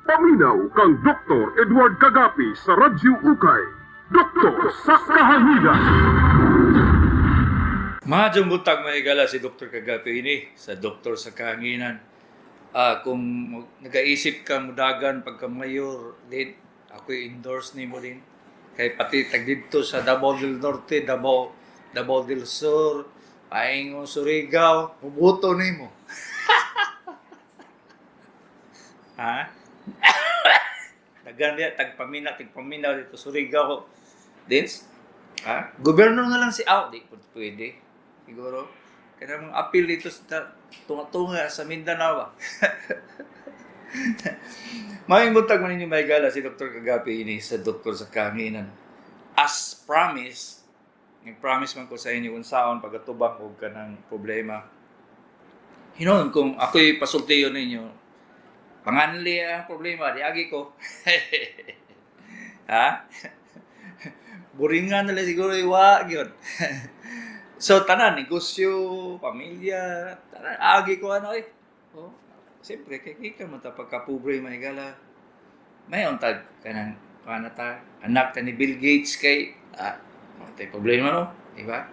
Paminaw kang Dr. Edward Kagapi sa Radyo Ukay. Doktor sa Kahanginan. Maayong buntag, mga higala, si Dr. Kagapi ini sa Doktor sa Kahanginan. Kung nagaisip ka mudagan pagka mayor, din ako endorse nimo din. Kay pati tag didto sa Davao del Norte, Davao del Sur, Paingon Surigao, muboto nimo. Ha? Daghan diya tagpamina, tagpaminaw dito Surigao. Dins? Ha? Gobyerno na lang si out, di po pwede. Siguro kaya mga appeal dito sa tunga-tunga sa Mindanao ba. Maayong buntag man ninyo, mga higala, si Dr. Kagapi ini sa Doktor sa Kahanginan. As promised, nag-promise man ko sa inyo unsaon pagatubang og kanang problema. Hinuon kung ako'y pasultiyon ninyo, panganli ang problema, di agi ko. Ha? Buringan na lang siguro iwa gyud. So tanan negosyo, pamilya, tanan agi ko ano eh. Oh, siyempre kay kika man ta pagkapobre, mga higala. Mayon tag kanang kana ta anak ta ni Bill Gates kay tay problema no, di ba?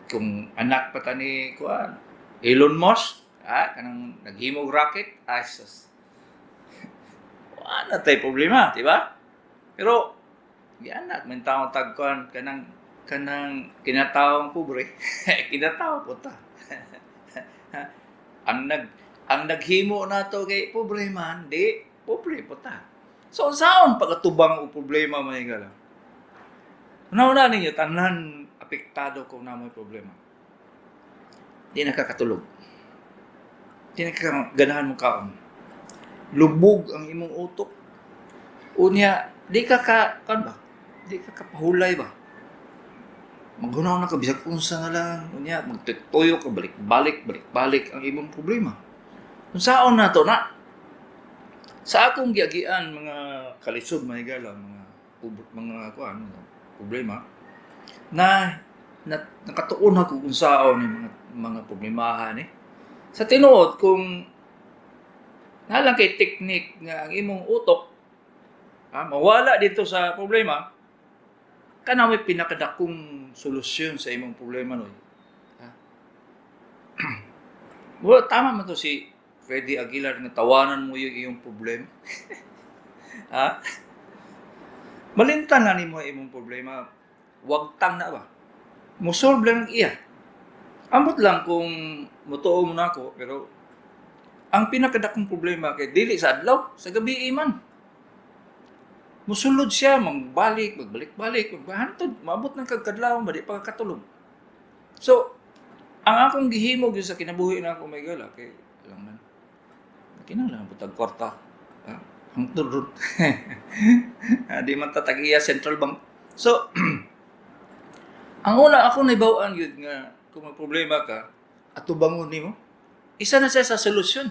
Kung anak pa ta ni kuan Elon Musk, kanang naghimog rocket, ay sus. Wala tay problema, di ba? Pero gianak man taong tag kuan kanang kinataong pobre, kinatao po ta. Ang naghimo nato kay pobre man, di pobre po ta. So unsaon pagatubang og problema, mga higala? Una-una ninyo tanan apektado kung naa moy problema. Di nakakatulog. Di nakakaganahan mo kaon. Lubog ang imong utok. Unya, di ka ka kan ba? Di ka kapahulay ba? Maghunaw na ka bisag unsa na lang. Unya, magtuyo ka balik-balik, balik-balik ang imong problema. Unsaon na to na? Sa akong giagian mga kalisod, mga higala, mga kuan, mga problema na nakatuon ako kung saon ni mga problemahan eh. Sa tinuod kung nalang kay technique nga ang imong utok mawala dito sa problema, kana may pinakadakong solusyon sa imong problema noy. Ha? Well, tama man to si Freddie Aguilar nga tawanan mo yung iyong problema. Ha? Malintan na nimo ang imong problema. Wagtang na ba? Musolve lang ang iya. Ambot lang kung mutuo mo na ako, pero ang pinakadakong problema kay dili sa adlaw, sa gabi man. Musulod siya, magbalik, magbalik-balik, maghantod, maabot ng kagkadlaw, ba di pa katulog. So, ang akong gihimo gyud sa kinabuhi na ako, may gala, kay alam man, kinahanglan po tag kwarta. Ha? Hangtod ron. Di man tatagiya Central Bank. So, ang una ako naibawaan gyud nga kung may problema ka, atubangon nimo. Isa na siya sa solusyon.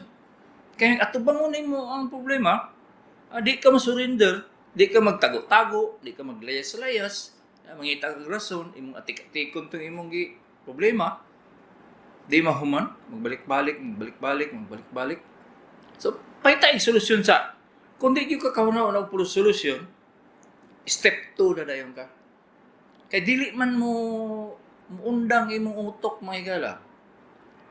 Kaya atubangon nimo ang problema, di ka masurrender, di ka magtago-tago, di ka maglayas-layas, mangita kag rason, imong atik-atikon tong imong gi problema, di mahuman, magbalik-balik, magbalik-balik, magbalik-balik. So, pahita yung solusyon sa, kung di gyud ka kahuna-huna og puro solusyon, step 2 na dayon ka. Kay dili man mo muundang imong utok, mga higala.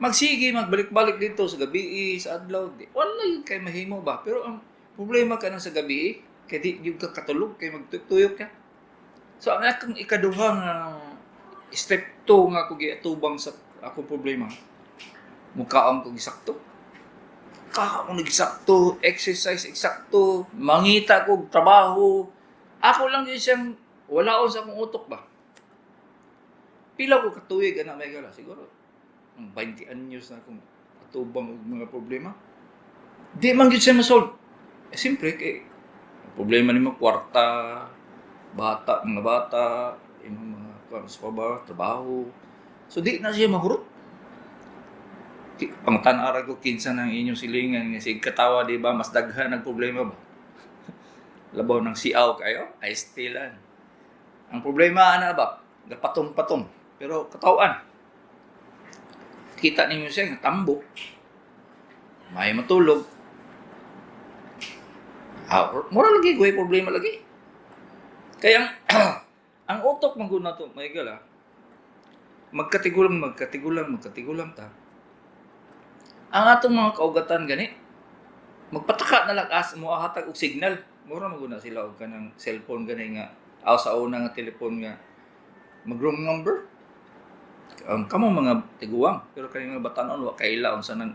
Magsige, magbalik-balik dito sa gabi, sa adlaw, di, wala yun kay mahimo ba. Pero ang problema ka nang sa gabi, kay di gyud ka katulog, kay magtuyok ka. So ang akong ikaduha nga step 2 nga ako giatubang sa akong problema, mukaon ko gisakto. Kaon eksakto, exercise eksakto, mangita ko trabaho. Ako lang yun siyang walaon sa akong utok ba. Pila ko katuig ana, may gala siguro. Ang 20 anyos na akong atubang og mga problema. Di man gyud siya masolve. Eh, siyempre kay ang problema nimo kwarta, bata, mga bata, imong mga kuan sa pa trabaho. So di na siya mahurot. Pangutan-ara ko kinsa nang inyong silingan nga sig katawa, di ba mas daghan ang problema ba? Labaw ng siaw kayo, ay still an. Ang problema ana ba, gapatong-patong pero katawan. Kita ninyo siya nga tambo. May matulog. Ah, mura lagi way problema lagi. Kaya ang ang utok man gud nato, may gala. Magkatigulang, magkatigulang, magkatigulang ta. Ang atong mga kaugatan gani, magpataka na lang as mo hatag og signal. Mura man gud na sila og kanang cellphone gani nga aw sa una nga telepon nga mag wrong number. Kamo mga tiguang, pero kani mga batanon wa kaila unsa nang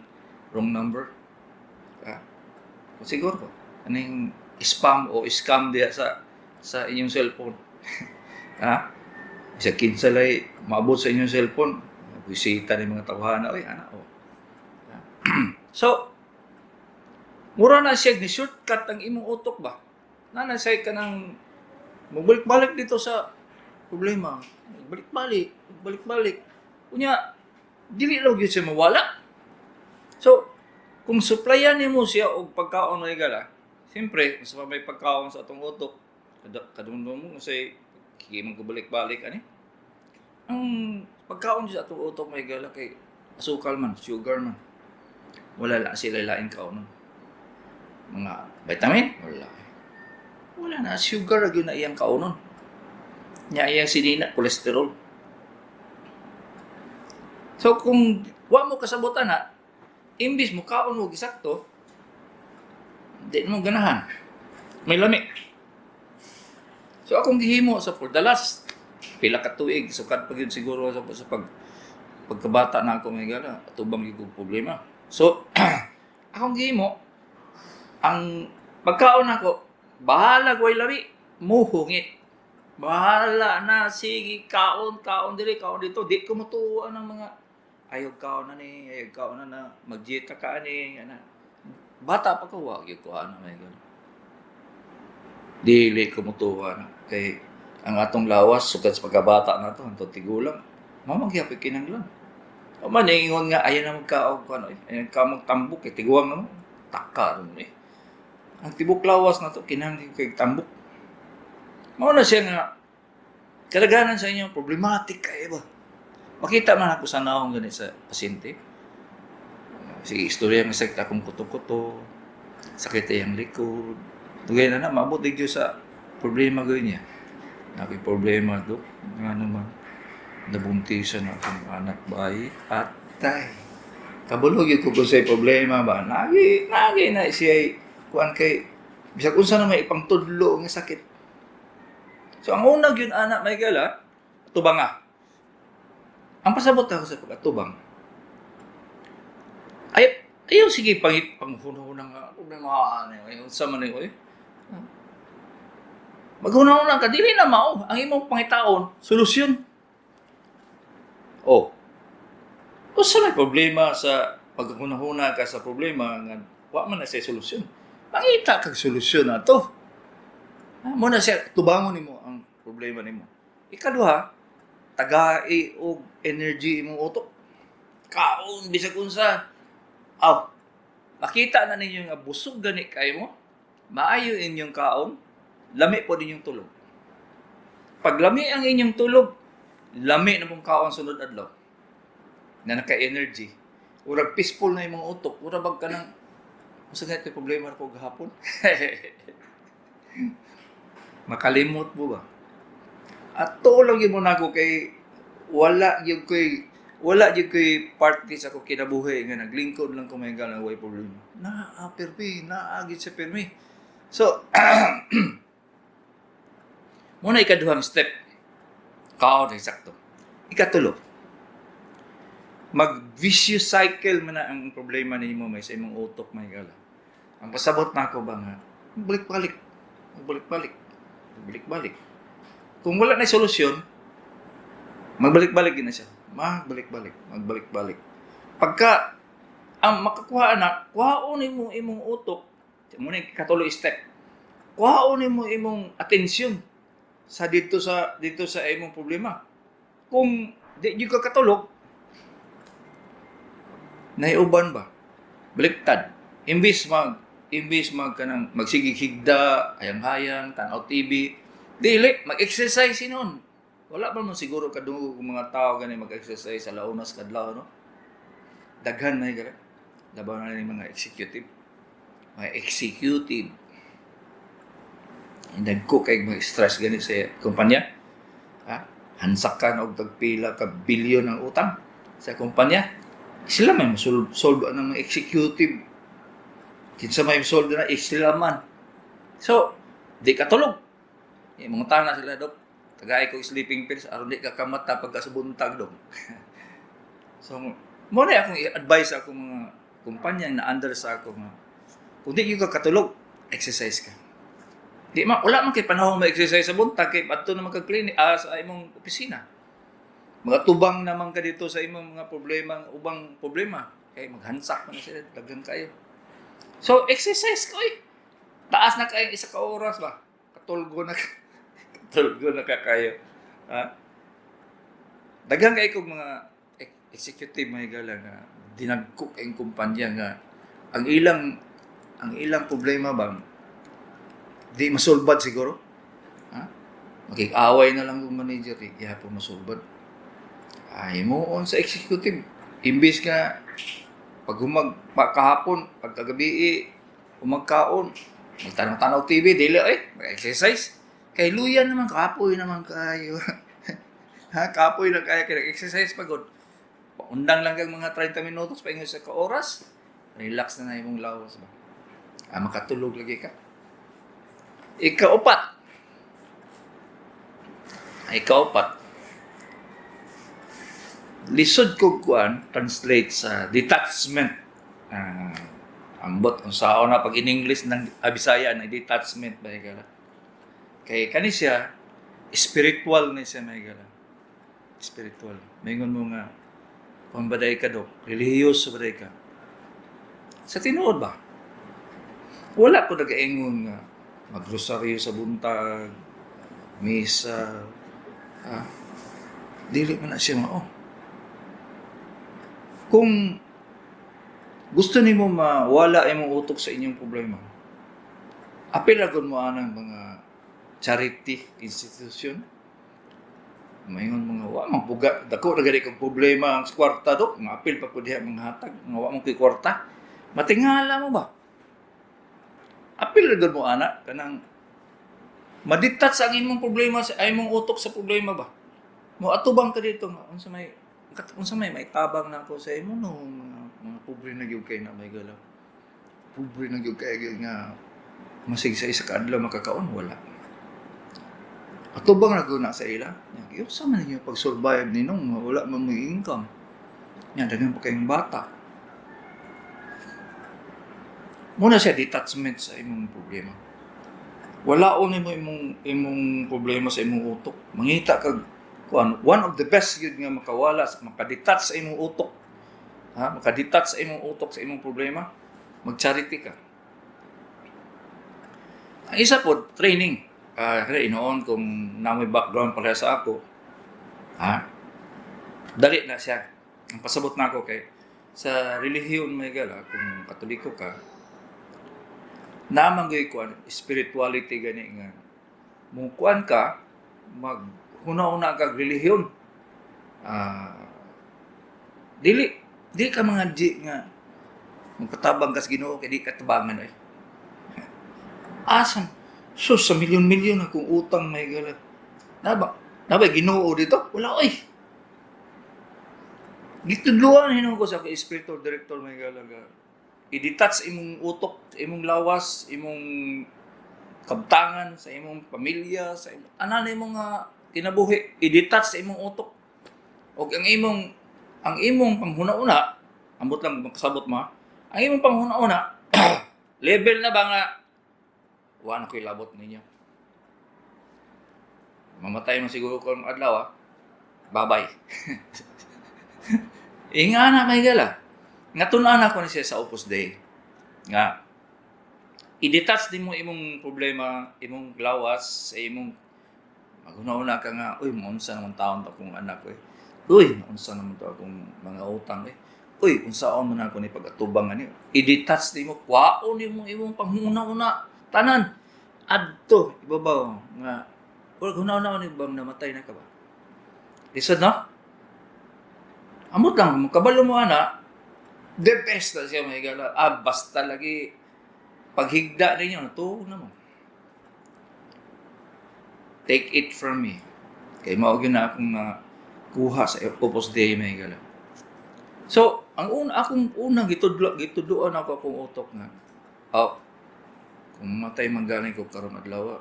wrong number. Ah, siguro kaning spam o scam diha sa inyong cellphone. Ha? Bisa kinsa lay maabot sa inyong cellphone, bisita ni mga tawhana, oy ana oh. So, mura na siya ni shortcut ang imong utok ba? Na na siya ka nang magbalik-balik dito sa problema. Balik-balik, balik-balik. Unya, dili raw gyud siya mawala. So, kung supplyan nimo siya og pagkaon mga higala, siyempre, mas pa may pagkaon sa atong utok, kadumdum mo kasi kaya man balik-balik ani. Ang pagkaon sa atong utok, mga higala, kay asukal man, sugar man. Wala lang sila lain kaon. Mga vitamin, wala. Wala na, sugar gyud na iyang kaonon. Nya iyang sinina, kolesterol. So kung wa mo kasabutan na, imbis mo kaon mo gisakto, di mo ganahan. May lami. So akong gihimo sa for the last pila ka tuig, sukad pa gyud siguro sa pagkabata na ako, may gala, atubang gyud kog problema. So akong gihimo, ang pagkaon nako, bahala way lami, muhungit. Bahala na, sige, kaon, kaon diri, kaon dito. Di ko mutuo ng mga ayaw kaon na ni, ayaw kaon na na, mag-dieta ka ani, ana. Bata pa ko, wag gyud ko ana, may gala. Dili ko mutuo na. Kay ang atong lawas, sukad sa pagkabata na to, hantod tigulang, mamagyapit kinahanglan. O man, ingon nga, ayaw na magkaog, ano, eh, ayaw ka magtambok, eh, tiguang na mo, taka ron eh. Ang tibok lawas na to, kinahanglan kay tambok. Mao na siya nga, kadaghanan sa inyo, problematic kayo ba? Makita man ako sa naong gani sa pasyente. Sige, istorya nga sakit akong kuto-kuto, sakit iyang likod. Tugay na na, maabot di gyud sa problema gyud niya. Naki problema do, nga naman, nabuntisan akong anak bayi, atay. Kabalo gyud ko kung sa'y problema ba, nagi, nagi na siya kuan kay, bisag unsa na may ipangtudlo nga sakit. So ang una gyud ana may gala, tubang nga. Ang pasabot ako sa pag-atubang, ay, ayaw sige pangit panghuna-huna nga problema ani ay unsa man ni oy. Maghuna-huna ka dili na mao ang imong pangitaon solusyon. Oh. Unsa may problema sa paghuna-huna ka sa problema nga wa man na siya solusyon? Mangita kag solusyon na to. Ah, mo na siya tubangon nimo ang problema nimo. Ikaduha, tagai og energy imong utok. Kaon bisag unsa. Aw, makita na ninyo nga busog gani kayo mo. Maayo inyong kaon, lami po ninyong tulog. Pag lami ang inyong tulog, lami na pong kaon sunod adlaw. Na naka-energy. Urag peaceful na imong utok. Urag bag ka ng, unsa nga ito problema ko gahapon? Makalimot mo ba? At to lang yun mo na ako kay wala gyud koy party sa akong kinabuhi nga naglingkod lang ko may nga way problema. Naa permi, naa gyud sa permi. So muna ikaduhang step. Kaon eksakto. Ikatulo. Mag vicious cycle man na ang problema nimo may sa imong utok may gala. Ang pasabot na ako ba nga balik-balik, balik-balik, balik-balik. Kung wala na solusyon, magbalik-balik din na siya. Magbalik-balik, magbalik-balik. Pagka ang makakuha na, kuhaon nimo imong utok, muna yung ikatulo step. Kuhaon nimo imong atensyon sa dito sa imong problema. Kung di gyud ka katulog, naiuban ba? Baliktad. Imbis mag kanang magsigig higda, hayang-hayang, tan-aw TV, dili mag-exercise sinon. Wala ba man siguro kadungog og mga tao gani mag-exercise sa launas kadlaw, no? Daghan na gara. Labaw na ni mga executive. Mga executive. Dagko kay mga stress gani sa kumpanya. Ha? Hansak ka na og tagpila ka bilyon ang utang sa kumpanya. Sila may solve, solve ang mga executive. Kinsa may solve na, eh, sila man. So, di ka tulog. Eh, mga tana sila, "Dok. Tagay ko sleeping pills aron di ka kamata pagka sa buntag, Dok." So, mo na akong i-advise sa akong mga kumpanya na under sa ako nga kung di gyud ka katulog, exercise ka. Di ma wala man kay panahon ma-exercise sa buntag kay adto naman kag clinic, sa imong opisina. Mga tubang naman ka dito sa imong mga problema, ubang problema kay maghansak man na sila, daghan kayo. So exercise ko eh. Taas na kayo isa ka oras ba? Katulgo na katulgo na ka kayo. Ha? Daghan kay kog mga executive, mga gala, nga dinagko kayong kumpanya nga ang ilang problema ba di masulbad siguro. Ha? Makig-away na lang yung manager, eh, gihapon masulbad. Ay mo on sa executive. Imbis nga pag humag pa, kahapon, pagkagabi, umagkaon, magtanaw-tanaw TV, dili eh, mag-exercise. Kay luya naman, kapoy naman kayo. Ha, kapoy na kaya kay exercise pagod. Paundang lang kang mga 30 minutos paingon sa ka oras. Relax na na imong lawas ba. Ah, makatulog lagi ka. Ikaupat. Ikaupat. Lisod ko kuan translate sa detachment. Ah, ambot unsaon na pag in English ng Bisaya ng detachment ba, higala. Kay kani siya spiritual ni siya, may higala. Spiritual. Maingon mo nga kung baday ka, Dok, relihiyoso baday ka. Sa tinuod ba? Wala ko nagaingon nga magrosaryo sa buntag, misa, ah, dili man na siya mao. Kung gusto nimo mawala imong utok sa inyong problema, apil ra gud mo anang mga charity institution. Maingon mga wa man puga, dako ra gani kag problema ang kwarta, Dok, nga apil pa ko diha mga hatag, nga wa man koy kwarta. Matingala mo ba? Apil ra gud mo ana kanang madetach ang imong problema sa ay imong utok sa problema ba. Mo atubang ka dito nga unsa may tabang na ako sa imo no, mga pobre na gyud kay na may galaw. Pobre na gyud kay nga masig sa isa ka adlaw makakaon wala. Atubang ra gyud na sa ila. Nya sa man ninyo pag-survive ninong wala man mo income. Nya daghan pa kayong bata. Muna siya detachment sa imong problema. Wala nimo imong imong problema sa imong utok. Mangita kag kuan, one of the best gyud nga makawala sa makadetach sa imong utok. Ha, makadetach sa imong utok sa imong problema, mag-charity ka. Ang isa po, training. Ah, uh, inoon kung namoy background pareha sa ako. Ha? Dali na siya. Ang pasabot na ako kay sa relihiyon, may gala, kung Katoliko ka, naman gyud kuan spirituality gani nga mo kuan ka, mag huna-huna kag relihiyon. Ah, dili di ka mga di nga magpatabang ka sa Ginoo kay di ka tabangan oy. Asan? Sus, sa milyon-milyon akong utang, may gala. Naba, naba Ginoo dito? Wala oy. Gitudluan hinuon ko sa akong spiritual director, may gala, nga i-detach imong utok, sa imong lawas, imong kabtangan, sa imong pamilya, sa imong tanan imong nga kinabuhi, i-detach sa imong utok. Og ang imong panghuna-una, ambot lang makasabot mo, ha? Ang imong panghuna-una, level na ba nga wa na ko'y labot ninyo. Mamatay man siguro ko ang adlaw, ah. Bye-bye. Inga na may gala. Nga tun-an ako ni siya sa Opus Dei. Nga i-detach din mo imong problema, imong lawas sa imong maghuna-una ka nga, "Uy, maunsa naman taon to akong anak eh. Uy, maunsa naman to akong mga utang eh. Uy, unsaon man ako ni pag-atubang ani." I-detach nimo, kwaon nimo imong panghuna-una tanan adto ibabaw nga wala huna-una ni bang namatay na ka ba. Lisod no? Amot lang kabalo mo ana, the best na siya, may gala. Ah, basta lagi paghigda ninyo natuog na mo. Take it from me. Kay mao gyud na akong nakuha sa Opus Dei, mga higala. So, ang una akong unang gitudlo, gitudloan ako akong utok nga, oh, kung matay man gani ko karon adlaw,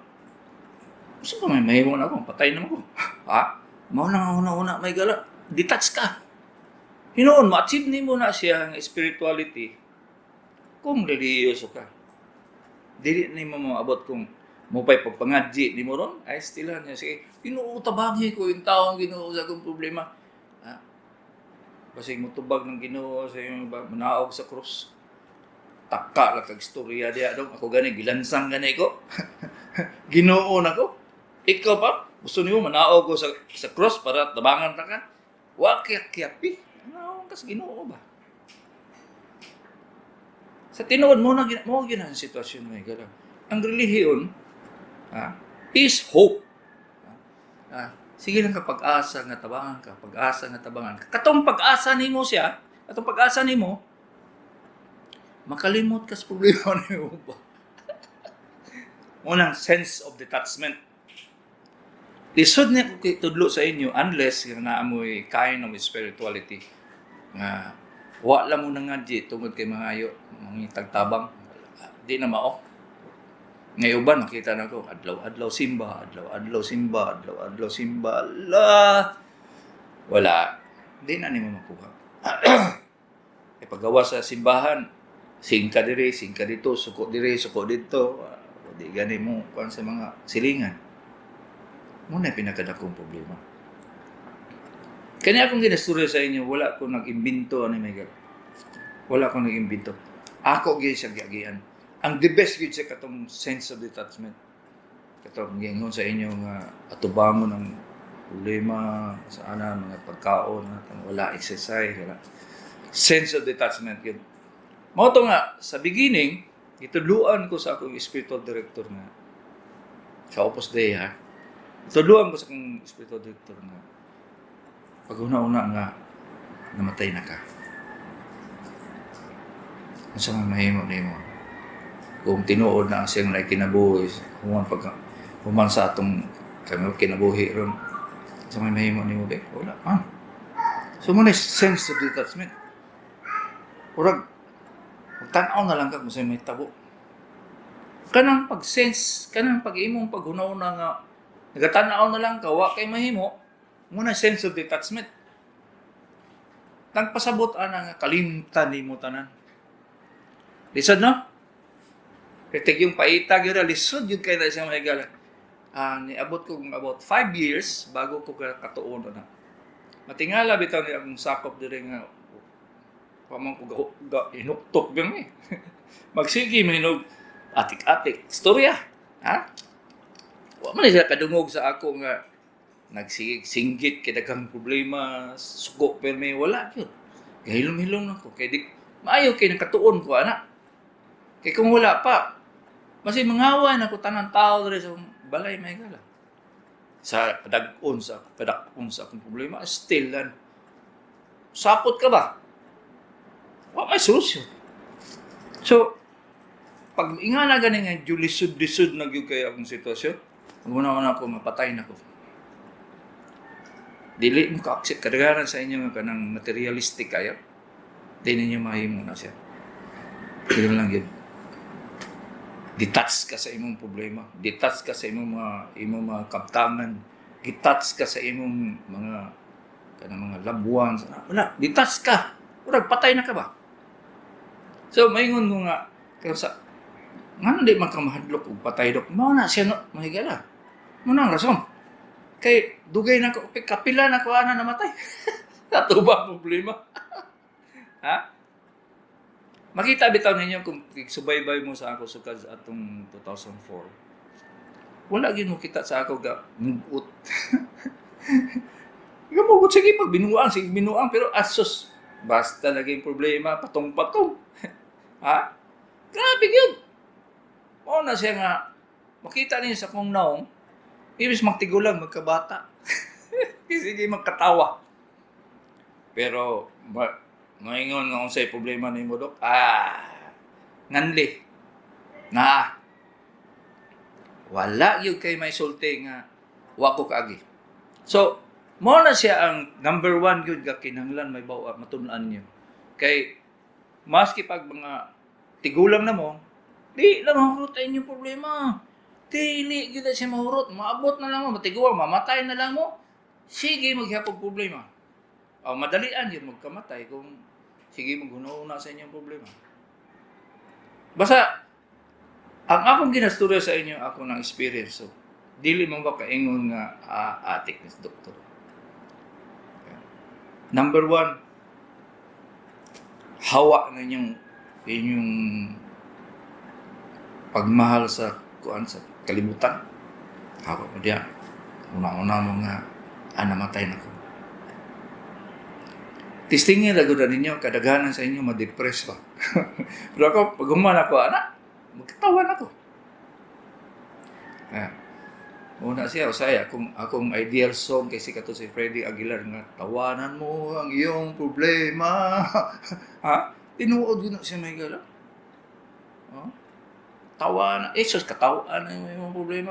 unsa pa may mahimo na ako? Patay naman ko. Ha? Mao na nga una-una, mga higala. Detach ka. Hinuon, ma-achieve nimo na siya ang spirituality kung relihiyoso ka. Dili nimo maabot kung mo pa'y pagpangadji nimo ron, ay still niya. Sige, Ginoo, tabangi ko yung taong Ginoo sa akong problema. Ha? Basig motubag ng Ginoo sa iyong ba, manaog sa krus. Taka lang kag istorya diya dong. Ako gani, gilansang gani ko. Ginoo na ko. Ikaw pa, gusto niyo manaog ko sa cross para tabangan ta ka? Wa kaya kiyapi. Manaog ka sa Ginoo ba? Sa tinuod mo na mo gyud ang sitwasyon, mga higala. Ang relihiyon, ha, is hope. Ha, sige lang ka pag-asa nga tabangan ka, pag-asa nga tabangan ka. Katong pag-asa nimo siya, katong pag-asa nimo, makalimot ka sa problema nimo ba? Unang sense of detachment. Lisod niya ko tudlo sa inyo unless nga naa mo'y kind of spirituality nga wa lang mo nangadji tungod kay mangayo mangitagtabang, di na mao. Ngayon ba nakita na ko adlaw-adlaw simba, adlaw-adlaw simba, adlaw-adlaw simba, ala, wala, di na nimo makuha. E paggawa sa simbahan, singka diri, singka dito, suko diri, suko dito. Ah, di gani mo kuan sa mga silingan mo na pinakadakong problema. Kani akong ginastorya sa inyo, wala ko nag-imbento ani, my God. Wala ko nag-imbento. Ako gyud siya giagian. Ang the best gyud siya katong sense of detachment. Katong giingon sa inyo nga atubangon ang problema sa ana mga pagkaon, wala exercise, wala. Sense of detachment gyud. Mao to nga sa beginning gitudluan ko sa akong spiritual director nga sa Opus Dei, ha. Tudluan ko sa akong spiritual director nga pag una-una nga namatay na ka. Unsa man mahimo nimo? Kung tinuod na ang siyang kinabuhi, human pag human sa atong kami kinabuhi ron, unsa man mahimo nimo be? Wala man. So mo na sense of detachment. Urag magtan-aw na lang ka kung sa may tabo. Kanang pag-sense, kanang pag-imong paghunaw na nga nagatanaw na lang ka, wa kay mahimo, mo na sense of detachment. Nagpasabot ana nga kalimtan nimo tanan. Lisod, no? Kay yung paita gyud, lisod gyud kay na siya, mga higala. Ah, niabot ko about 5 years bago ko katuon na. Matingala bitaw ni akong sakop diri nga wa man ko ga, hinuktok bang eh. Magsige mahinog atik-atik. Istorya. Ha? Wa man siya kadungog sa ako nga nagsigig singgit kay daghang problema, suko permi, wala gyud. Gahilom-hilom na ko kay di maayo kay nakatuon ko ana. Kay kung wala pa, masay mangawa na ko tanan tao diri sa akong balay, may gala. Sa kadag-on sa kadak-on sa akong problema, still lan. Sapot ka ba? Wa may solusyon. So, pag ingana gani nga lisod-lisod na gyud kay akong sitwasyon, ang una-una ko mapatay na ko. Dili mo ka-accept kadaghanan sa inyo nga kanang materialistic kayo. Di ninyo mahimo na siya. Ganun lang yun. Detach ka sa imong problema. Detach ka sa imong mga kaptangan. Detach ka sa imong mga kanang mga loved ones. Wala, detach ka. Murag patay na ka ba? So maingon mo nga kaya sa ngano di man ka mahadlok og patay, dok? Mao na siya, no, mahigala. Mao na ang rason. Kay dugay na ko, kapila na ko ana namatay. Ato ba ang problema? Ha? Makita bitaw ninyo kung subaybay mo sa ako sukad sa atong 2004. Wala gyud mo kita sa ako ga mugot. Gamugot sige pag binuang, sige binuang, pero asos basta lagi problema patong-patong. Ha? Grabe gyud. Mao na siya nga makita niyo sa akong naong ibis magtigulang magkabata. Sige magkatawa. Pero maingon nga unsay problema nimo, dok? Ah, nganli. Na wala gyud kay may sulti nga Wa ko kaagi. So, mao na siya ang number one gyud nga kinahanglan may bawa matun-an niyo. Kay maski pag mga tigulang na mo, di lang mahurot ang inyong problema. Dili gyud na siya mahurot. Maabot na lang mo, matiguang, mamatay na lang mo. Sige, maghapog problema. O, madalian yun magkamatay kung sige maghuna-huna sa inyong problema. Basta, ang akong ginastorya sa inyo, ako ng experience. So, dili man ba kaingon nga atik ni doktor. Number one, hawa na inyong inyong pagmahal sa kuan sa kalibutan. Hawa mo diya. Una-una mo nga, namatay na ko. Testingin lang gud ninyo, kadaghanan sa inyo ma-depress pa. Pero ako, pag human ako, anak, magkatawan ako. Ah. Una siya, usay, akong ideal song kay si kato si Freddie Aguilar nga, "Tawanan mo ang iyong problema." Ha? Tinuod yun na siya may gala. Oh? Tawanan, eh, sus, katawaan na yung imong problema.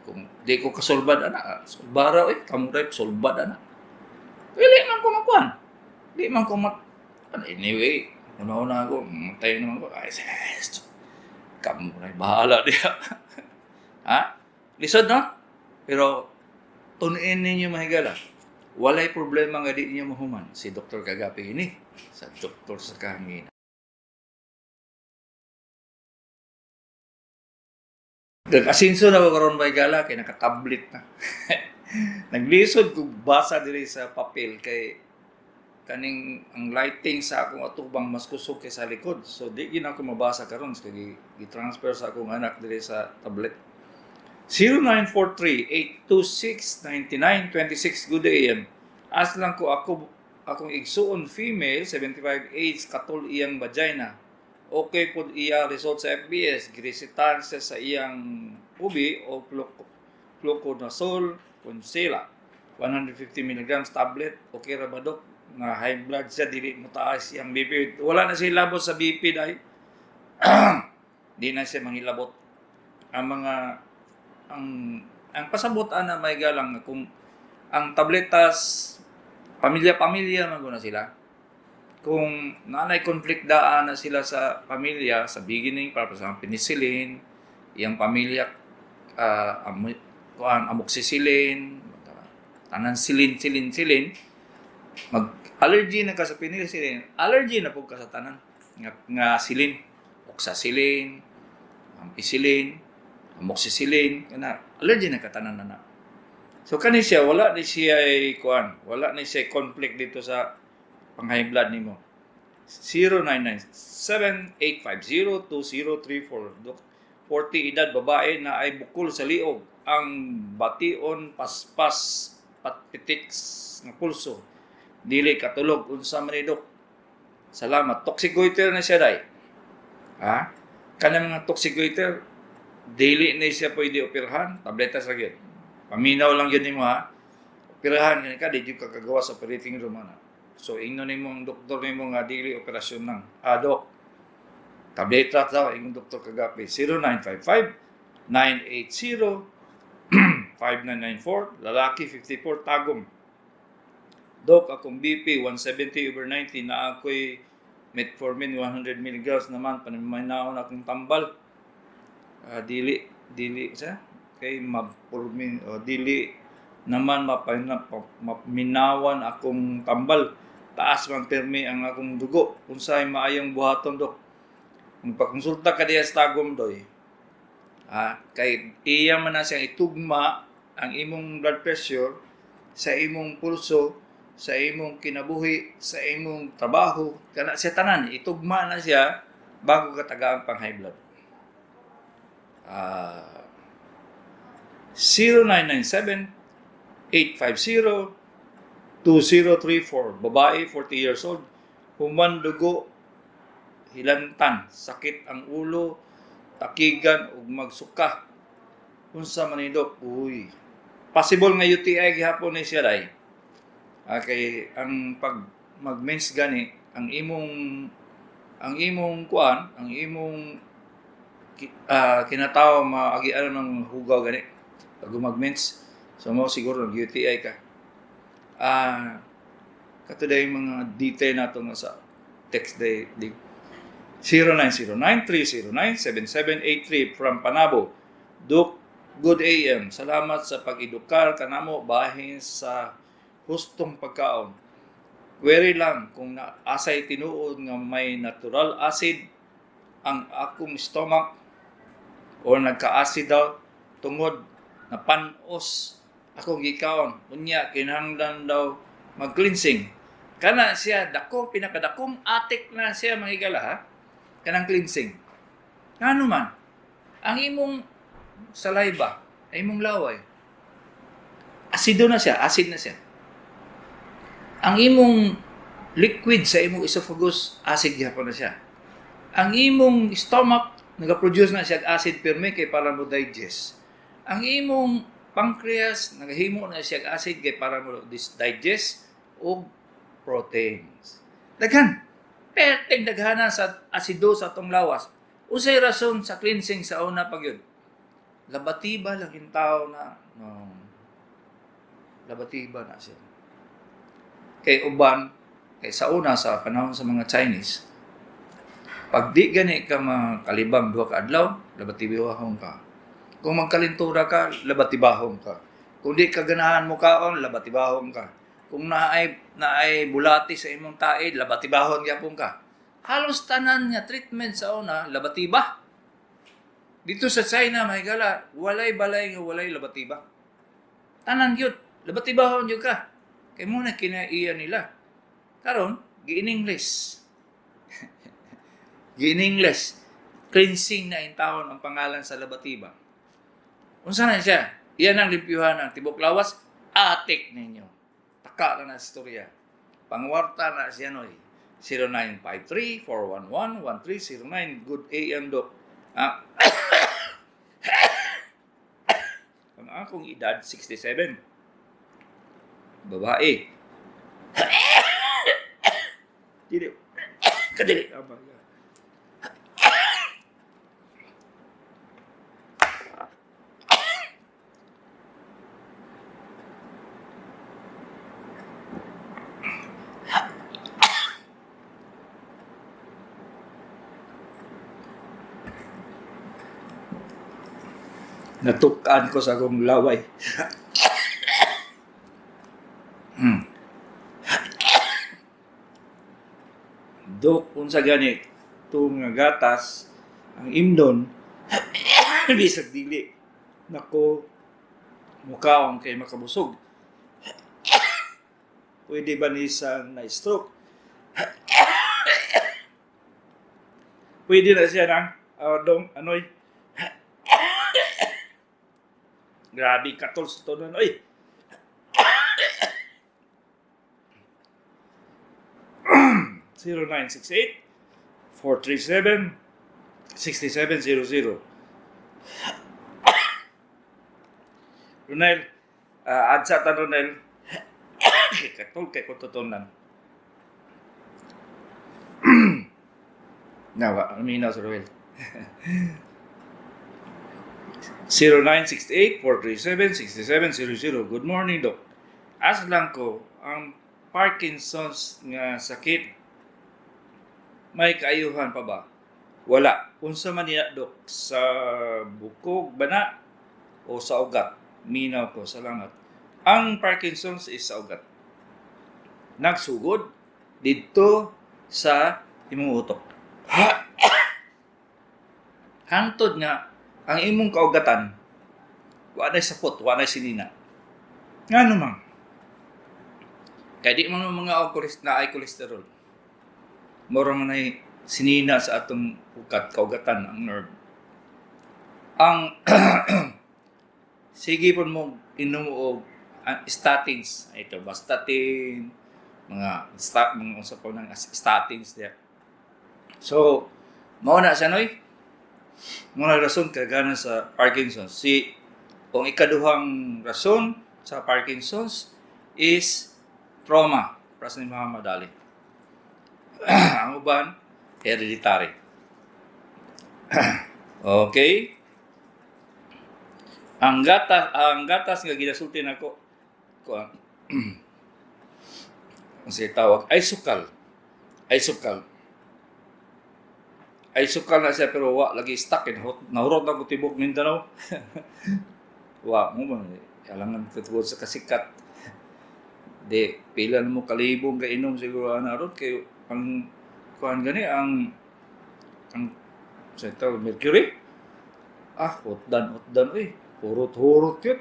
Kung di ko kasulbad, ana, sulbara, eh, kamuray, sulbad, ana. Dili man ko makuan. Di man ko mat... Ano, anyway, una-una ako, matay naman ko. Ay, sis, kamuray, bahala diya. Ha? Lisod, no? Pero, tunuin ninyo mahigala. Walay problema nga di ninyo mahuman. Si Dr. Kagapi ini, sa Doktor sa Kahangin. Nag-asinso na ko karon mahigala kay nakatablet na. Naglisod kog basa diri sa papel kay kaning ang lighting sa akong atubang mas kusog kay sa likod. So di gyud ako mabasa karon kay gi-transfer sa akong anak diri sa tablet. 0943-826-9926. Good AM. As lang ko ako akong igsuon female 75 age katol iyang vagina. Okay pod iya result sa FBS, giresitan siya sa iyang ubi o fluconazole Consela 150 mg tablet. Okay ra ba, dok, nga high blood siya, dili mo taas iyang BP? Wala na siya labot sa BP dahil di na siya mangilabot. Ang mga ang pasabot ana may galang kung ang tabletas pamilya-pamilya man guna sila. Kung naanay conflict daan na sila sa pamilya sa beginning para sa penicillin, iyang pamilya kuan amoxicillin, tanan silin silin silin, mag allergy na ka sa penicillin, allergy na pud ka sa tanan nga silin, oxacillin, ampicillin, amoxicillin, kana allergy na ka tanan na. So kani siya wala ni siya ay kuan, wala ni siya conflict dito sa pang high blood nimo. 0997-850-2034. Dok, 40 edad babae na ay bukol sa liog ang bation paspas patpitik nga pulso, dili katulog, unsa man ni, dok? Salamat. Toxic goiter na siya day, ha. Kanang mga toxic goiter dili na siya pwede operahan, tabletas ra gyud. Paminaw lang gyud nimo ha. Operahan gani ka, di gyud ka kagawa sa operating room ana. So ingnon nimo ang doktor nimo nga dili operasyon lang. Ah, dok. Tableta daw ingon Doktor Kagapi. 0955 980 5994, lalaki 54, Tagum. Dok, akong BP 170 over 90 na ako'y metformin 100 milligrams naman paniminaon akong tambal. Ah, dili dili sa kay mapurmin o dili naman maminawan akong tambal, taas man pirmi ang akong dugo, unsay maayong buhaton, dok? Magpakonsulta ka diya sa Tagum doy, ah, kay iya man na siyang itugma ang imong blood pressure sa imong pulso, sa imong kinabuhi, sa imong trabaho, kana siya tanan itugma na siya bago ka tagaan pang high blood. Ah, 0997 850 2034, babae 40 years old, human dugo hilantan, sakit ang ulo, takigan ug magsuka, unsa man ni, dok? Uy, possible nga UTI gihapon ni siya day. Okay, ang pag mag-mens gani ang imong kuan, ang imong kinatawo maagian ng hugaw gani pag mag-mens. So mo siguro nag UTI ka. Kato yung mga detail nato nga sa text day di 0909-309-7783 from Panabo. Duk, good AM. Salamat sa pag-edukar kanamo bahin sa hustong pagkaon. Query lang kung na asay tinuod nga may natural acid ang akong stomach o nagka-acid daw tungod na panos akong gikaon. Unya kinahanglan daw mag-cleansing. Kana siya dako, pinakadakong atik na siya mga higala, ha? Kanang cleansing. Ngano man ang imong saliva, ang imong laway, asido na siya, acid na siya. Ang imong liquid sa imong esophagus, acid gyapon na siya. Ang imong stomach, nagaproduce na siya acid pirmi kay para mo digest. Ang imong pancreas, nagahimo na siya acid kay para mo digest og proteins. Daghan. Perteng daghana sa asido sa atong lawas. Unsay rason sa cleansing sa una pag yun? Labatiba lang yung tao na no, labatiba na siya. Kay uban, kay sa una sa panahon sa mga Chinese, pag di gani ka makalibang duha ka adlaw, labatibahon ka. Kung magkalintura ka, labatibahon ka. Kung di ka ganahan mo kaon, labatibahon ka. Kung naay bulati sa imong taid, labatibahon gyapon ka. Halos tanan nga treatment sa una, labatiba. Dito sa China, mga higala, walay balay nga walay labatiba. Tanan gyud, labatibahon gyud ka. Kay mo na kinaiya nila. Karon, gi-in-English. Gi-in-English. Cleansing na in taon ang pangalan sa labatiba. Unsa na siya? Iyan ang limpyuhan ang tibok lawas, atik ninyo. Taka na na istorya. Pangwarta na siya noy. 0953-411-1309. Good AM, Doc. Ang akong edad, 67. Babae. Dili. Kadili. Oh my God. Natukaan ko sa akong laway. Dok, unsa gani tung nga gatas ang imnon bisag dili nako mukaon kay makabusog. Pwede ba ni sa na-stroke? Pwede na siya ng dong anoy. Grabe katol sa tonon oy. 0968-437-6700. Ronel, adsa ta Ronel. Katol kay kututunan. Nawa, aminaw sa Roel. 0968-437-6700. Good morning, Doc. As lang ko, ang Parkinson's nga sakit, may kaayuhan pa ba? Wala. Unsa man niya, Doc? Sa bukog ba na? O sa ugat? Minaw ko. Salamat. Ang Parkinson's is sa ugat. Nagsugod didto sa imong utok. Hangtod nga ang imong kaugatan wa nay sapot, wa nay sinina. Ngano man? Kay di man mga na ay kolesterol. Mura man ay sinina sa atong ugat, kaugatan, ang nerve. Ang sige po mo inom og statins, ito bastatin, mga mga unsa pa nang statins diya. So, mao na siya noy. Mao na rason kagana sa Parkinson's. Si ang ikaduhang rason sa Parkinson's is trauma. Para sa Muhammad Ali. Ang uban, hereditary. Okay. Ang gatas nga ginasulti nako kuan, ang siya tawag Isokal. Isokal. Isokal na siya, pero wa lagi stuck in hot. Nahurot na ko tibok Mindanao. Wa mo man alangan tungod sa kasikat. Di pila na mo kalibong kainom siguro ana ron, kay ang kuan gani, ang sa tawag mercury. Ah, hotdan hotdan oy. Hurot-hurot yun.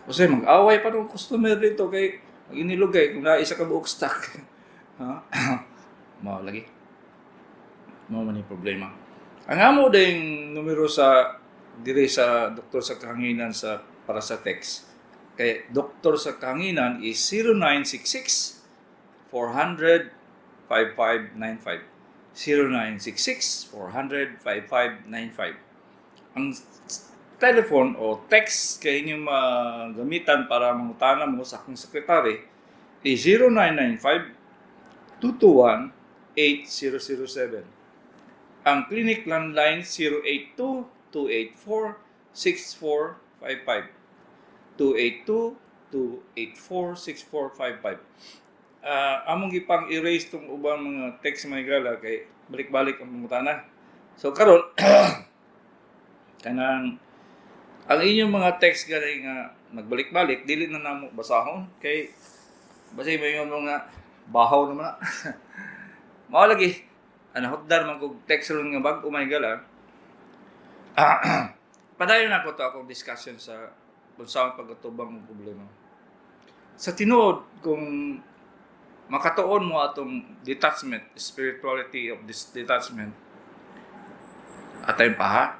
Kasi mag-away pa ng customer dito kay maginilugay kung naa isa ka buok stock. Ha? Mao lagi. Mao man yung problema. Ang amo ding numero sa dire sa Doktor sa Kahanginan sa para sa text. Kay Doktor sa Kahanginan is 0966 400 5595. 0966 400 5595. Ang telephone o text kay inyong magamitan para mangutana mo sa akong sekretary is 0995 221 8007. Ang clinic landline, 082 284 6455. 282 284 6455. Among gipang erase tong ubang mga text, mga higala, kay balik-balik ang pangutana. So karon, kanang ang inyong mga text gani nga nagbalik-balik, dili na namo basahon kay basta may mga bahaw naman na. Mao lagi, ano, hotdar man kog text ron nga bag-o, mga higala. Padayon ako to akong discussion sa kung saan pagkatubang ng problema. Sa tinuod, kung makatuon mo atong detachment, spirituality of this detachment, atay pa ha,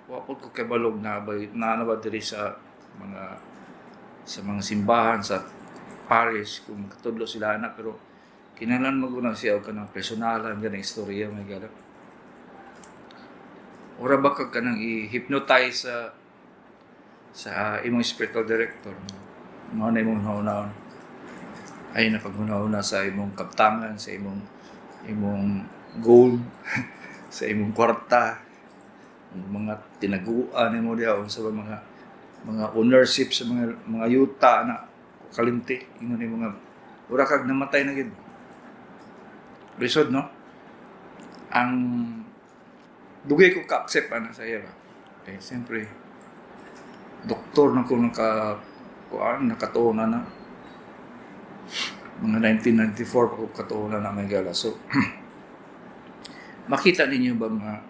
wa pud ko kabalog na ba na ba diri sa mga simbahan sa parish kung makatudlo sila na, pero kinahanglan mo na siya og kanang personalan ganang istorya, mga higala. Ora ba ka kanang i-hypnotize sa imong spiritual director mo na imong hunaon ay na paghuna-huna sa imong kaptangan, sa imong gold, sa imong kwarta, ang mga tinaguan nimo diha, unsa ba mga ownership sa mga yuta na kalimti ingon ni mga ura kag namatay na gid. Lisod, no? Ang dugay ko ka-accept ana sa iya ba. Eh, siyempre, doktor na ko naka kuan, nakatuon na na mga 1994 pa ko katuon na, mga higala. So makita ninyo ba mga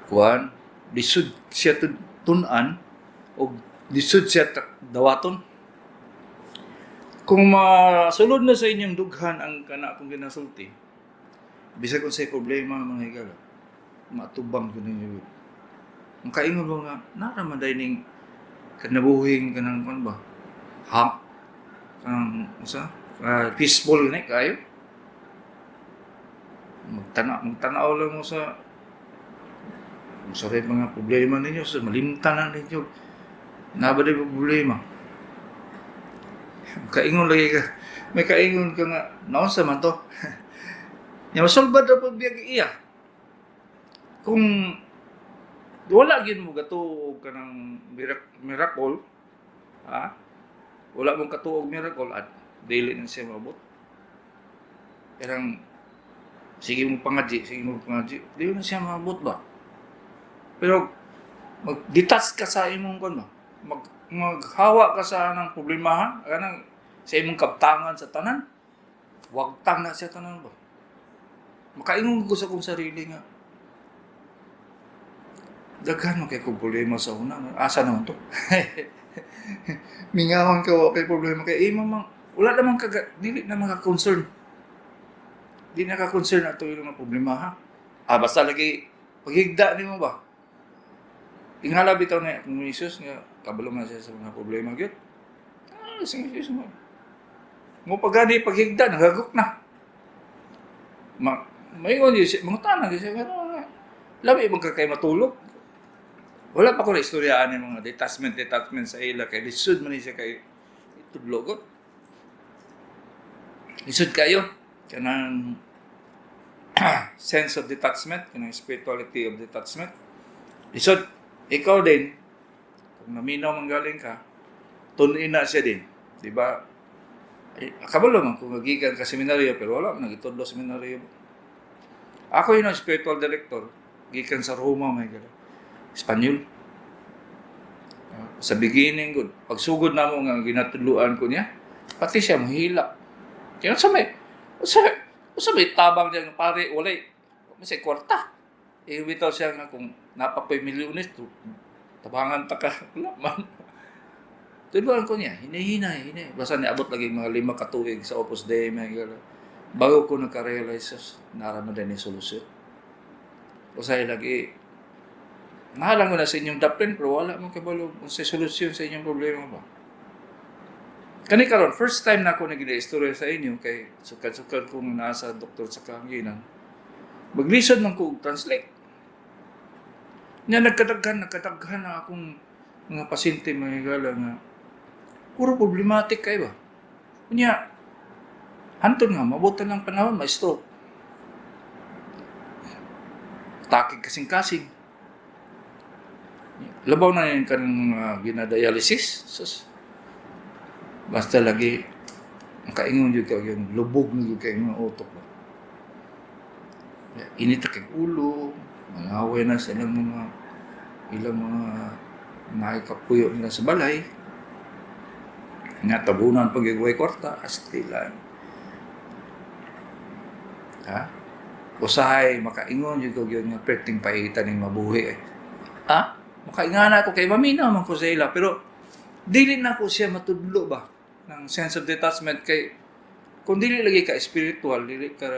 kuan, lisod siya tun-an o lisod siya dawaton. Kung masulod na sa inyong dughan ang kana akong ginasulti, bisag unsay problema, mga higala, matubang gyud ninyo. Makaingon mo nga nara man day ning kinabuhing kanang kuan ba, ha, kanang usa peaceful ni kayo. Magtana magtanaw lang mo sa rin mga problema ninyo, sa malimtan na ninyo na ba di problema. Kaingon lagi ka, may kaingon ka nga naunsa man to nya, masulbad ra pud biyag iya kung wala gyud mo gatuo og kanang miracle, ha, wala mong katuo og miracle at dili na siya maabot. Kanang sige mo pangadji, sige mo pangadji, dili na siya maabot ba. Pero mag-detach ka sa imong kuan ba, maghawa ka sa anang problema, ha, kanang sa imong kaptangan, sa tanan, wagtang na siya tanan ba. Makaingon ko sa akong sarili nga daghan man kay kong problema sa una, asa naman to. Mingawan ka, wa kay problema kay imo mang wala naman ka, dili na ka concern, di na ka concern ato yung mga problema, ha. Ah, basta lagi paghigda nimo ba. Tingala bitaw na kung Jesus nga kabalo man siya sa mga problema gyud. Ah, sige, Jesus mo mo pagani paghigda, nagagok na. Ma maingon yun siya, mga tanang siya, pero labi man ka kay matulog. Wala pa ko na istoryaan ng mga detachment, detachment sa ila, kay lisod man ni siya kay itudlogot. Lisod kayo. Kanang sense of detachment, kanang spirituality of detachment. Lisod. Ikaw din, kung Kung naminaw man galing ka, tun-in na siya din. Di ba? Eh, kabalo man kung gikan ka seminaryo, pero wala man nagitudlo seminaryo. Ako yun ang spiritual director, gikan sa Roma, mga higala. Espanyol. Sa beginning, good. Pagsugod na mo nga ginatudloan ko niya, pati siya mahila. Kaya sa may tabang niya ng pare, walay, may kwarta. Eh, bitaw siya nga kung napakoy milyones, to, tabangan ta ka, wala man. Tudloan ko niya, hinay-hinay, hinay. Basta niabot lagi mga 5 ka tuig sa Opus Dei, mga higala. Bago ko nagka-realize, sus, nara man din yung solusyon. Usahay lagi, nahalang ko na sa inyong daplin, pero wala mo kabalo kung sa solusyon sa inyong problema ba. Kani karon, first time na ako nag istorya sa inyo kay sukad-sukad kong nasa doktor sa kahanginan. Maglisod man ko og translate. Nya nagkadaghan na akong mga pasyente, mga higala, nga puro problematic kay ba. Unya hantod nga mabutan ng panahon ma-stroke. Takig kasing-kasing. Labaw na yun kanang mga ginadialysis. Sus. Basta lagi ang kaingon jud kay yung lubog na jud kay mga utok ba. Init kay ulo, mangaway na sa ilang mga nakikapuyo nila sa balay. Nga tabunan pag way kwarta, astilan. Ha? Usahay makaingon jud ko gyud nga perting pahitan ning mabuhi eh. Ha? Makaingana ako kay maminaw man ko sa ila, pero dili na ko siya matudlo ba ng sense of detachment kay kung dili lagi ka spiritual, dili ka,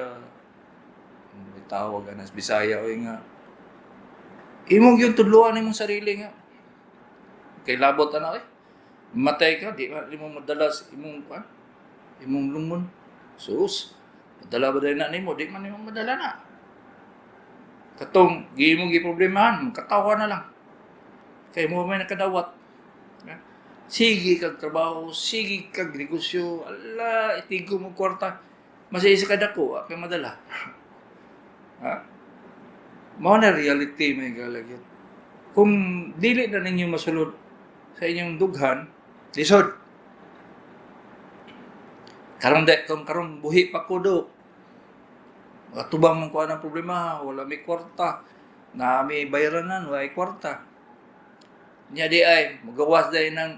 may tawag anas Bisaya oy, nga imong yung tudloan imong sarili nga kay labot ana eh, matay ka, di ba di mo madala sa imong kuan, imong lumon. Sus, madala ba dahil na nimo? Di man nimo madala na. Katong gi mo gi problemahan, katawa na lang kay mo may nakadawat. Ha? Sige kag trabaho, sige kag negosyo, ala, itigo mo kwarta. Masaya ka dako, kay madala. Ha? Mao na reality, may galagyan. Kung dili na ninyo masulod sa inyong dughan, lisod. Karon de, kung karon buhi pa ko do. Atubang man ko ang problema, wala may kwarta. Na may bayranan, wala may kwarta. Nya di ay, magawas dahil ng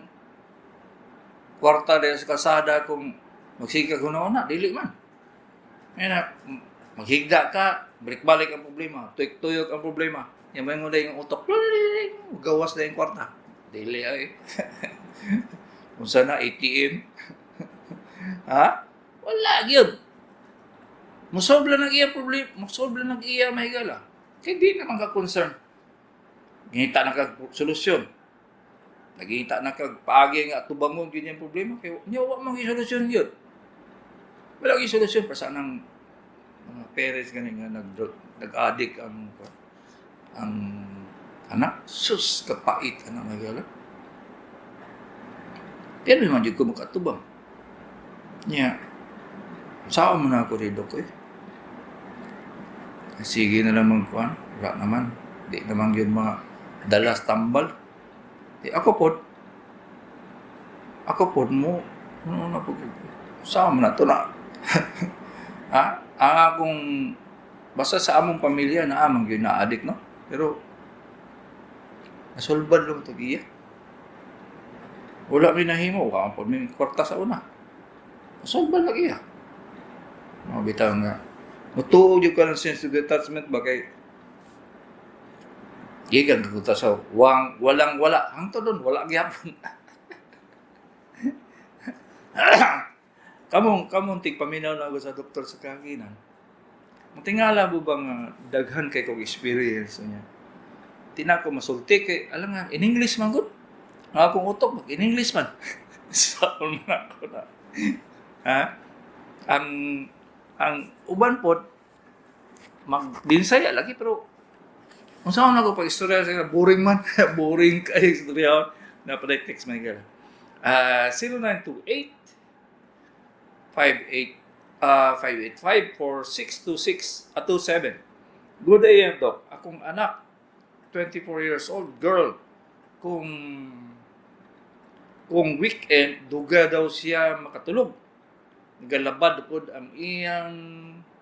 kwarta dahil sa kalsada kung magsiga ko na, dili man. Ngayon na, maghigda ka, balik-balik ang problema, tuyok-tuyok ang problema. Yan mo yung utok, gawas na yung kwarta. Dili ay. Kung sana ATM. Ha? Wala gyud. Musolve lang ang iya problema, musolve lang ang iya, mahigala. Kaya di naman ka concern. Ngita na kag solusyon. Nagita na kag paagi nga atubangon gyud yung problema kay nya wa man gyud solusyon gyud. Wala gyud solusyon pa sa nang mga parents gani nga nag nag-addict ang anak. Sus, kapait anak, mahigala. Pero man jud ko makatubang. Nya, saan mo na ako rito ko eh. Sige na lang magkuhan. Wala naman. Di naman yun mga dalas tambal. Di ako pod. Ako pod mo. Ano na po? Saan mo na to na? Ha? Ang akong basta sa among pamilya na amang yun na addict, no? Pero nasulbad lang to giya. Wala mi nahimo, wa pod mi kwarta sa una. Nasulbad lagi iya. Mga bitaw nga mutuo jud ka ng sense of detachment ba kay gikan ka sa wang walang wala hangtod doon wala gyapon. Kamong tigpaminaw na ako sa doktor sa kahanginan. Matingala mo ba nga daghan kay kog experience niya? Di na ako masulti kay alam nga in English man gud. Ang akong utok mag in English man. Sa man ako na. Ha? Ang uban pod mag binsaya lagi, pero kung saan ako pag istorya sa boring man, boring kay istorya na pa text man ka. Ah, 0928 58 585 4626 at 27. Good AM, Doc. Akong anak, 24 years old girl, kung Kung weekend, duga daw siya makatulog. Nagalabad pod ang iyang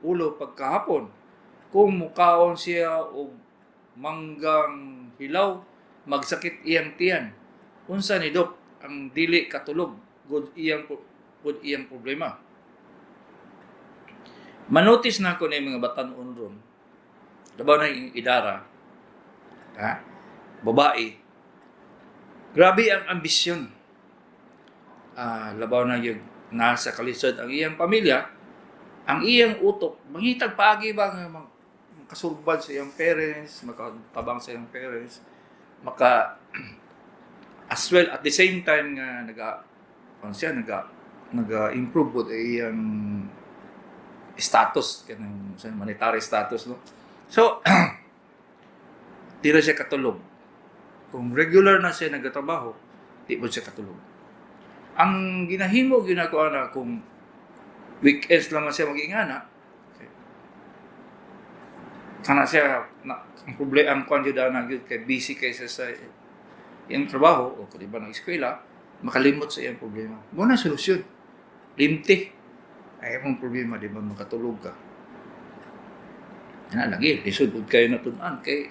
ulo pagkahapon. Kung mukaon siya og manggang hilaw, magsakit iyang tiyan. Unsa ni, Dok, ang dili katulog gud iyang problema? Manotice na ako na yung mga batan-on ron. Labaw na yung idara. Ha? Babae. Grabe ang ambisyon. Labaw na yung nasa kalisod ang iyang pamilya, ang iyang utok, mangitag paagi ba nga makasulbad sa iyang parents, makatabang sa iyang parents, maka as well at the same time nga naga ano siya, naga improve pod iyang status, kanang sa monetary status, no? So di na siya katulog. Kung regular na siya nagatrabaho, di mo siya katulog. Ang ginahimo ginagawa na kung weekends lang man siya mag-ingana, kana siya na, ang problema ang kwan jud na gyud kay busy kaysa sa iyang trabaho o kung iba ng eskwela, makalimot sa iyang problema. Mo na solusyon, limti ay mong problema, di ba makatulog ka na lagi. Lisod pud kayo natun-an kay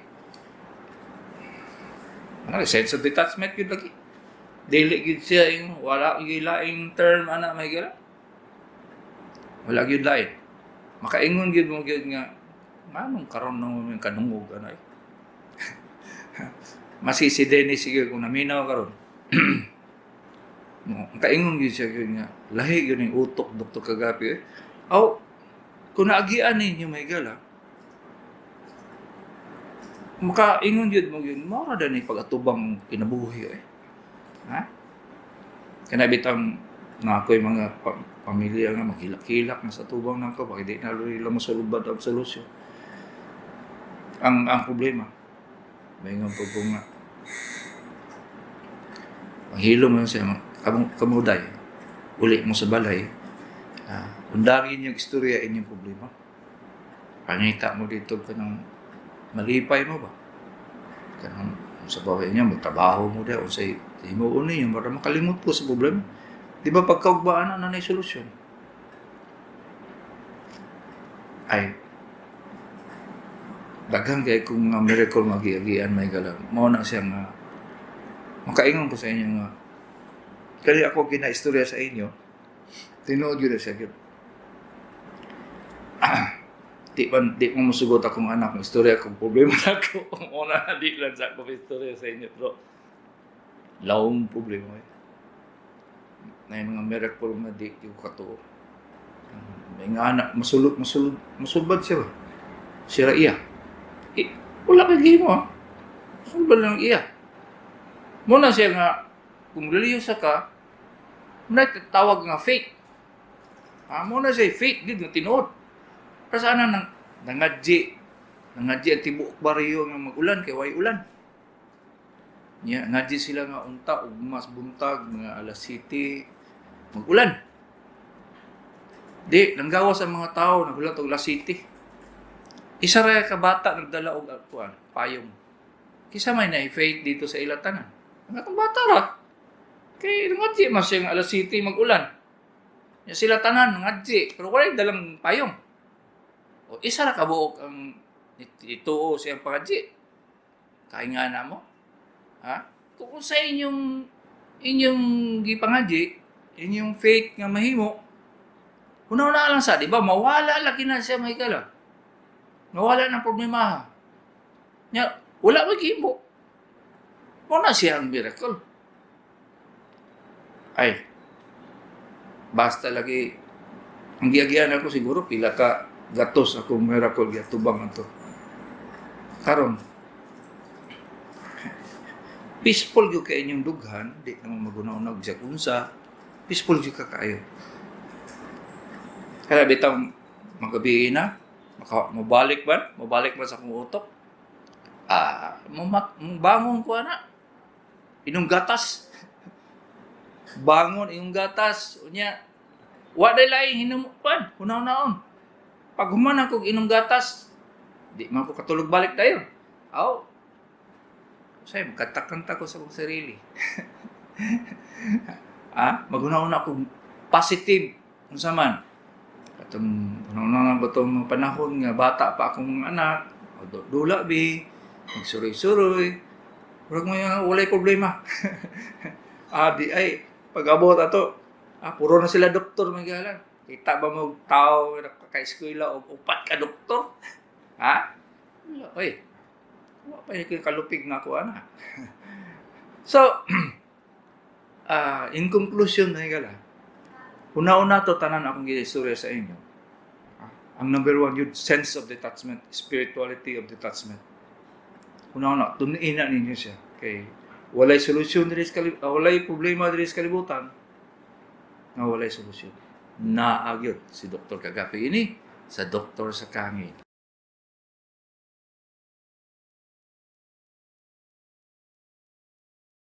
ano, sense of detachment yun lagi. Dili gyud siya yung wala gyud laing term ana, may gala. Wala gyud lain. Makaingon gyud mo gyud nga nganong karon nang may kadungog ana eh. Masi si Dennis sige kung naminaw karon. No, kaingon gyud siya gyud nga lahi gyud ning utok Dr. Kagapi eh. Aw, kung naagian ninyo, may gala, makaingon gyud mo gyud mao ra ni pag-atubang kinabuhi eh. Ha? Kana bitang na ako'y mga pamilya nga maghilak-hilak na sa tubang nako, bakit di na nila masulubad ang solusyon? Ang problema. May nga po nga. Manghilom man siya, kamuday. Uli mo sa balay. Undangin yung istorya inyong problema. Pangita mo dito ka ng malipay mo ba? Kanang sa baway niya, magtrabaho mo dahil, unsay himuon ninyo para makalimot ko sa problema. Di ba pagkaugbaan na na solusyon? Ay, daghan kay kung nga miracle nga giagian, may galang. Mao na siya nga makaingon ko sa inyo nga kaya ako ginaistorya sa inyo, tinuod yun na siya gyud. Di mo musugot akong anak ng istorya kung problema na ako. Una, di lang sa ako istorya sa inyo. Pero, lawong problema eh. Na yung mga miracle nga di ko katuo. May nga anak, masulod, masulod, masulbad siya ba? Siya iya. Eh, wala kay gihimo ah. Sulbad lang iya. Muna siya nga, kung relihiyosa ka, muna tawag nga faith. Ah, muna siya faith, gid nga tinuod. Pero sana nang nangadji, nangadji ang tibuok baryo nga mag-ulan kay way ulan. Nya ngadji sila nga unta ug mas buntag mga alas 7 mag-ulan. Di nanggawas ang mga tao, nagulat og alas 7. Isa ra ka bata nagdala og kuan, payong. Kisa may na faith dito sa ila tanan. Ang atong bata ra. Kay ngadji man siya nga alas 7 mag-ulan. Nya sila tanan ngadji pero walay dalang payong. O isa ra ka buok ang ituo siyang pangadji. Kaya nga na mo. Ha? Kung sa inyong inyong gipangadji, inyong faith nga mahimo, una-una lang sa, di ba? Mawala lagi na siya, may kala. Mawala ng problema ha. Nya, wala maghimo. Muna siya ang miracle. Ay, basta lagi, ang giagian ako siguro, pila ka gatos akong miracle giatubang ato. Karon, peaceful gyud kay inyong dughan, di naman maguna-una og bisag unsa, peaceful gyud ka kaayo. Kaya bitaw magabi na, maka, mobalik ba? Mobalik ba sa akong utok? Ah, bangon ko ana. Inom gatas. Bangon inom gatas. Unya, wa day laing hinumupan, hunaw-naon. Pag human ako inom gatas, di man ko katulog balik dayon. Aw. Say, magkanta-kanta ko sa akong sarili. Ah, maghuna-huna ko positive unsa man. Katong huna-huna ko tong mga panahon nga bata pa akong mga anak, dula bi, magsuroy-suroy. Murag mga walay problema. Ah, di ay pag-abot ato, ah, puro na sila doktor, mga galan. Kita ba mo tao nga naka-eskwela og upat ka doktor? Ha? Wala. Oy, wa pa yung kalupig na ako, ana. So, ah, in conclusion, mga gala, una-una to tanan akong giistorya sa inyo. Ah, ang number one, yung sense of detachment, spirituality of detachment. Una-una, tun-i na ninyo siya. Kay walay solusyon diri sa walay problema diri sa kalibutan nga walay solusyon. Naa gyud si Dr. Kagapi ini sa Doktor sa Kangin.